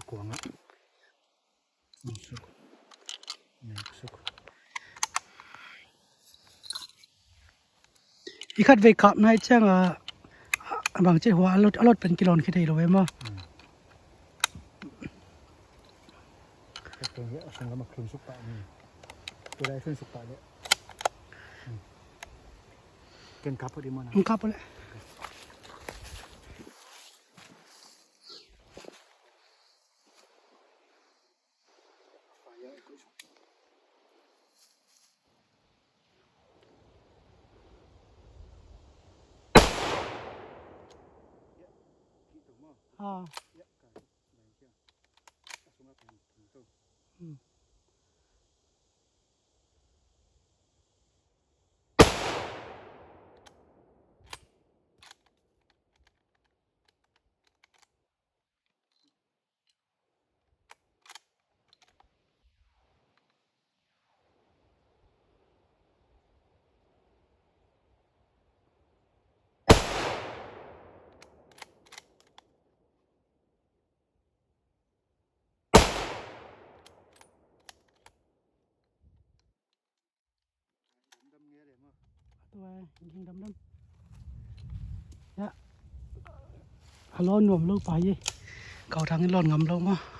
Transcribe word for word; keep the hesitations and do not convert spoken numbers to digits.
Kuang ah. Suk. Suk. I khat vei kap nai ciang a, a bang ci hua a lot, a lot pen kilon khit thei lo ve maw. Hmm. Ka teng hi a sung lam a klun suk pah ni. Tua lai klun suk pah le. Hmm. Ken kap pah di maw na. Kap pah le. Ah. Hmm. Tua ging damdam. Ya. A lawn nuam lo pa hi. Kau Thang in lawn ngam lo maw.